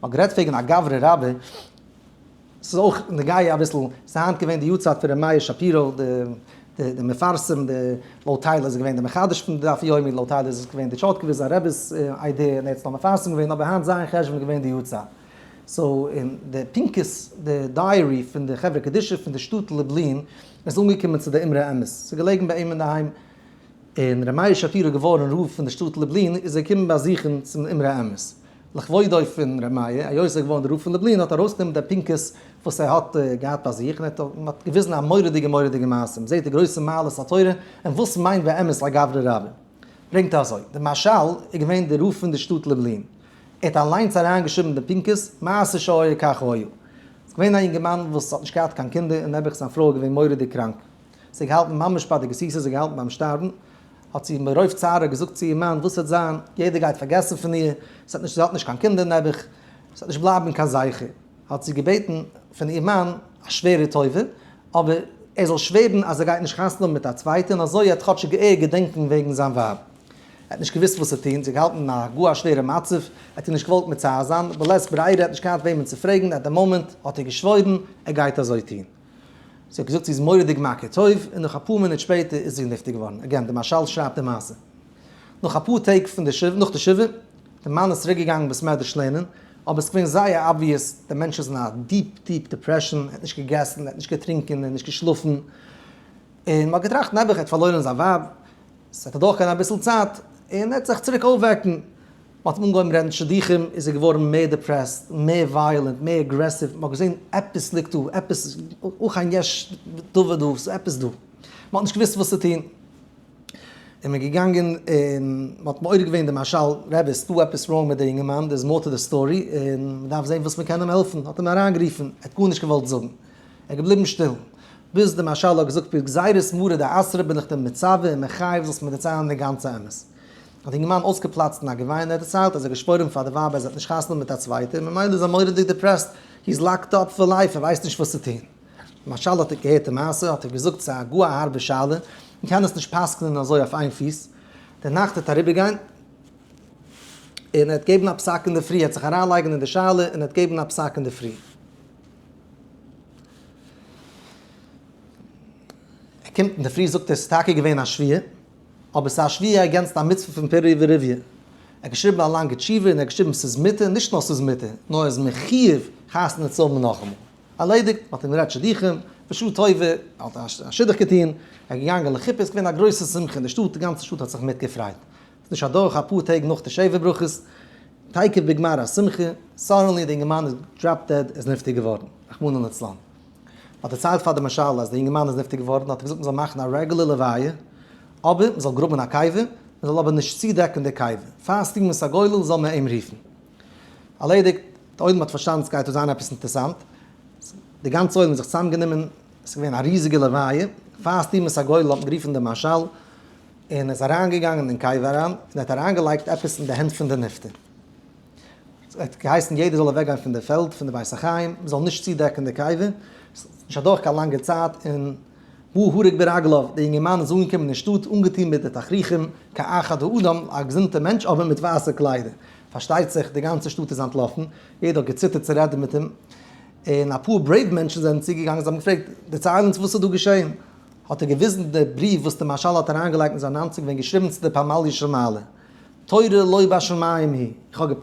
מ'האט גערעדט וועגן א גברא רבה, ס'איז אויך נוגע אביסל, ס'איז היינט געווען די יארצייט פון ר' מאיר שפירא, די מפרסם, די לויט טייל איז געווען די מחדש פון די דף יומי, לויט טייל איז עס געווען די טשארטקובער זיין רבי'ס idea און ער האט עס נאר מפרסם געווען, אבער היינט ז' חשוון איז געווען די יארצייט. so אין די פנקס, די diary פון די חברה קדישא פון די שטאט לובלין איז אנגעקומען צו די אמרי אמת, ס'איז געלעגן ביי אים אינדערהיים, און ר' מאיר שפירא געווארן רב פון די שטאט לובלין איז ער געקומען באזוכן צום אמרי אמת. לכבודו פון ר' מאיר, היות ער איז געווארן דער רב פון לובלין האט ער ארויסגענומען דער פנקס וואס ער האט געהאט ביי זיך און ער האט געוויזן א מורא'דיגע מורא'דיגע מעשה, מ'זעט די גרויסע מעלות התורה און וואס מיינט באמת א גברא רבה. ברענגט ער אזוי, דער מהרשל איז געווען דער רב פון די שטאט לובלין, ער האט אליינס אריינגעשריבן דעם פנקס, מעשה שהיה כך היה. ס'איז געווען א יונגערמאן וואס האט נישט געהאט קיין קינדער און נעבעך זיין פרוי איז געווען מורא'דיג קראנק, זי האט געהאלטן ממש ביי די גסיסה, זי האט געהאלטן ביים שטארבן, האט זי מרוב צערה געזאגט צו איר מאן, וואס וועט זיין, יעדער גייט פארגעסן פון איר, זי האט נישט, זי האט נישט קיין קינדער נעבעך, עס וועט נישט בלייבן קיין זכר. האט זי געבעטן פון איר מאן א שווערע טובה, אבער ער זאל שווערן אז ער גייט נישט חתונה האבן מיט א צווייטע, און אזוי וועט כאטשיג ער געדענקן וועגן זיין ווייב. ער האט נישט געוואוסט וואס צו טון, זי האט געהאלטן אין א גאר א שווערע מצב, ער האט איר נישט געוואלט מצער זיין, בלית ברירה, ער האט נישט געהאט וועמען צו פרעגן, at the moment האט ער געשוואוירן ער גייט אזוי טון. זי האט געזאגט זי איז מורא'דיג מכיר טוב, און נאך אפאר מינוט שפעטער איז זי נפטר געווארן. again, די מהרשל שרייבט די מעשה. נאך אפאר טעג פון די שבעה, נאך די שבעה, די מאן איז צוריק געגאנגען בית מדרש לערנען, אבער עס איז געווען זייער obvious, דער מענטש איז אין א deep deep depression, ער האט נישט געגעסן, ער האט נישט געטרינקען, ער האט נישט געשלאפן, און מען האט געטראכט נעבעך ער האט פארלוירן זיין ווייב, עס וועט אדורכגיין אביסל צייט און ער וועט זיך צוריק אויפוועקן. מען האט אים אנגעהויבן רעדן שידוכים, איז ער געווארן מער depressed, מער violent, מער aggressive, מען האט געזען עפעס ליגט דא, עפעס, אכן יש דבר דא, ס'איז עפעס דא. מען האט נישט געוואוסט וואס צו טון. און מען איז געגאנגען און מען האט מעורר געווען די מהרשל, רבי ס'דא עפעס wrong מיט די אינגערמאן, there's more to the story, און מען דארף זען וואס מען קען אים העלפן, האט אים אריינגערופן, ער האט גארנישט געוואלט זאגן, ער איז געבליבן שטיל, ביז די מהרשל האט געזאגט בגזירת מרא דאתרא בין איך דיר מצווה און מחייב זאלסט מיר דערציילן די גאנצע אמת. האט די אינגערמאן אויסגעפלאצט אין א געוויין, ער האט דערציילט אז ער האט געשוואוירן פאר די ווייב אז ער וועט נישט חתונה האבן מיט א צווייטע, ממילא איז ער מורא'דיג depressed, he is locked up for life, ער ווייסט נישט וואס צו טון. מהרשל האט געהערט די מעשה האט ער געזאגט ס'איז א גאר א הארבע שאלה, מ'קען עס נישט פסק'נען אזוי אויף איין פיס, די נאכט וועט אריבערגיין און ער וועט געבן א פסק אינדערפרי, ער וועט זיך אריינלייגן אין די שאלה און ער וועט געבן א פסק אינדערפרי. ער קומט אינדערפרי זאגט ער ס'איז טאקע געווען א שבועה, אבער ס'איז א שבועה against א מצוה פון פריה ורביה. ער האט געשריבן א לאנגע תשובה און ער האט געשריבן ס'איז מותר, נישט נאר ס'איז מותר, נאר ער איז מחיוב חתונה צו האבן נאכאמאל. ארלעדיגט, מ'האט אים גערעדט שידוכים, בשעה טובה האט ער א שידוך געטון, ער איז געגאנגען לחופה, עס איז געווען א גרויסע שמחה אין די שטאט, די גאנצע שטאט האט זיך מיטגעפרייט. ס'איז נישט אדורך אפאר טעג נאך די שבע ברכות, תיכף בגמר השמחה, suddenly די אינגערמאן איז drop dead, איז נפטר געווארן, רחמנא לצלן. מ'האט דערציילט פאר די מהרשל אז די אינגערמאן איז נפטר געווארן, האט ער געזאגט מ'זאל מאכן א רעגולער לוויה, אבער מ'זאל גראבן א קבר, מ'זאל אבער נישט צודעקן די קבר, פאר סתימת הגולל זאל מען אים רופן. ארלעדיגט, די עולם האט פארשטאנען סגייט דא זיין עפעס אינטערסאנט, די גאנצע עולם האט זיך צוזאמגענומען, עס איז געווען א ריזיגע לוויה, פאר סתימת הגולל האט מען גערופן דעם מהרשל, און ער איז אריינגעגאנגען אין קבר אריין, און ער האט אריינגעלייגט עפעס אין די הענט פון די נפטר. ער האט געהייסן יעדער זאל אוועקגיין פון די פעלד פון די בית החיים, מען זאל נישט צודעקן די קבר, ס'איז נישט אדורך קיין לאנגע צייט און בא הרוג ברגליו, דער יונגערמאן איז אנגעקומען אין שטאט אנגעטון מיט די תכריכים כאחד האדם, א געזונטער מענטש אבער מיט ווייסע קליידער. פארשטייט זיך די גאנצע שטאט איז אנטלאפן, יעדער האט געציטערט צו רעדן מיט אים, און אפאר brave מענטשן זענען צוגעגאנגען, זיי האבן געפרעגט, דערצייל אונז וואס איז דא געשען? האט ער געוויזן די בריוו וואס די מהרשל האט אריינגעלייגט אין זיין האנט, געווען געשריבן צו די פמליא של מעלה, תורה לא בשמים היא,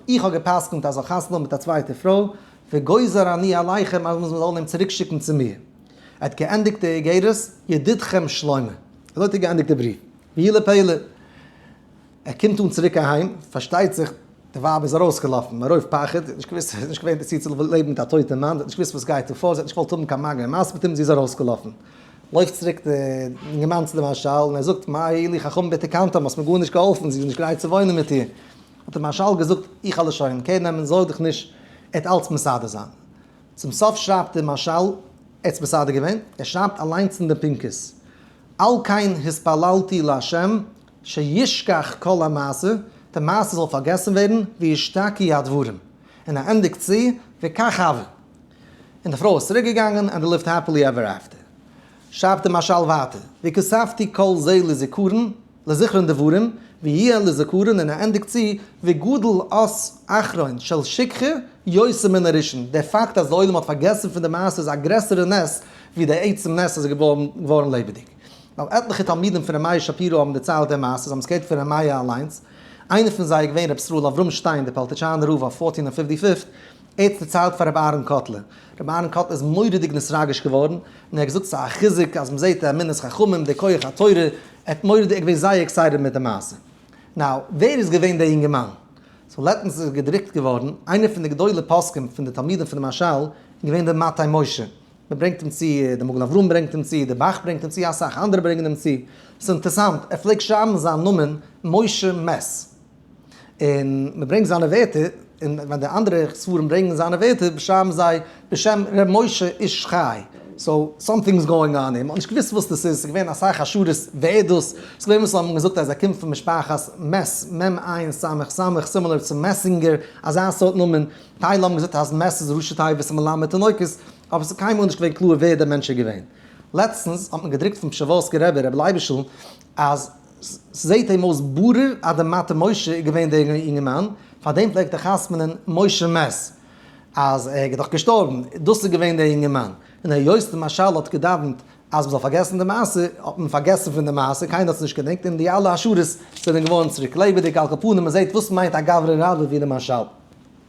איך האב גע'פסק'נט אז זאל חתונה האבן מיט א צווייטע פרוי, וגוזר אני עליכם אז מען זאל אים צוריקשיקן צו מיר. ער האט געענדיגט די איגרת, ידידכם שלמה. אזוי האט ער געענדיגט די בריוו. ויהי לפלא. ער קומט אן צוריק אהיים, פארשטייט זיך די ווייב איז ארויסגעלאפן מרוב פחד, זי האט נישט געוואוסט, זי איז נישט געווען דערצו צו לעבן מיט א טויטע מאן, זי האט נישט געוואוסט וואס גייט דא פאר, זי האט נישט געוואלט האבן קיין מגע ומשא מיט אים, זי איז ארויסגעלאפן. לויפט צוריק די אינגערמאן צו די מהרשל און ער זאגט, מה הועילו חכמים בתקנתם, האסט מיר גארנישט געהאלפן, זי איז נישט גרייט צו וואוינען מיט דיר. האט די מהרשל געזאגט, איך וועל עס שוין care נעמען, זארג דיך נישט, ער וועט אלץ מסדר זיין. צום סוף שרייבט די מהרשל, ער האט עס מסדר געווען, ער שרייבט אליינס אין די פנקס, על כן התפללתי לה' שישכח כל המעשה, די מעשה זאל פארגעסן ווערן, וישתקו הדברים. און ער ענדיגט צו, וכך הוה. און די פרוי איז צוריק געגאנגען and they lived happily ever after. שרייבט די מהרשל ווייטער, וכתבתי כל זה לזכרון, לזכרון דברים, ויהיה לזכרון און ער ענדיגט צו, וגדול אות אחרון של שכחה. יותר מן הראשון, דער פאקט אז די עולם האט פארגעסן פון די מעשה איז א גרעסערע נס ווי דער עצם נס אז ער איז געווארן לעבעדיג. ווייל עטליכע תלמידים פון ר' מאיר שפירא האבן דערציילט די מעשה, זיי האבן עס געהערט פון ר' מאיר אליינס. איינער פון זיי איז געווען ר' ישראל אברהם שטיין, דער פאלטיטשאנער רב אויף fourteen און fifty fifth, ער האט עס דערציילט פאר ר' אהרן קאטלער. ר' אהרן קאטלער איז מורא'דיג נתרגש געווארן, און ער האט געזאגט ס'איז א חיזוק אז מ'זעט די אמונת חכמים, די כח התורה, ער האט מורא'דיג, ער איז געווען זייער excited מיט די מעשה. Now, ווער איז געווען דער יונגערמאן? So לעצטנס איז געדרוקט געווארן, איינער פון די גדולי פוסקים פון די תלמידים פון די מהרש"ל איז געווען דער מטה משה. מען ברענגט אים צו, דער מגן אברהם ברענגט אים צו, דער ב"ח ברענגט אים צו, אסאך אנדערע ברענגען אים צו. ס'איז אינטערסאנט, ער פלעגט שרייבן זיין נאמען משה מעס. און מען ברענגט זיינע ווערטער, און ווען די אנדערע ספרים ברענגען זיינע ווערטער, שרייבן זיי בשם ר' משה איש חי. So something is going on here. מען האט נישט געוואוסט וואס דאס איז, ס'איז געווען אסאך השערות ווער דאס, ס'איז געווען וואס האבן געזאגט אז ער קומט פון משפחת מעס, מ עין סמך סמך, similar צו מעסינגער, אזא סארט נאמען, טייל האבן געזאגט אז מעס איז ראשי תיבות מלמד תינוקות, אבער ס'איז קיינמאל נישט געווען קלאר ווער דער מענטש איז געווען. לעצטנס האט מען געדרוקט פון פשעווארסקער רבי רבי לייביש'ל אז ס'זעהט אים אויס ברור אז דער מטה משה איז געווען דער אינגערמאן, פארדעם פלעגט ער חתמ'נען משה מעס. אז ער איז דאך געשטארבן, דאס איז געווען דער אינגערמאן, און היות די מהרש"ל האט געדאווענט אז מ'זאל פארגעסן די מעשה, האט מען פארגעסן פון די מעשה, קיינער האט עס נישט געדענקט, און די אלע השערות זענען געווארן צוריק לעבעדיג, על כל פנים מ'זעט וואס מיינט א גברא רבה ווי די מהרש"ל.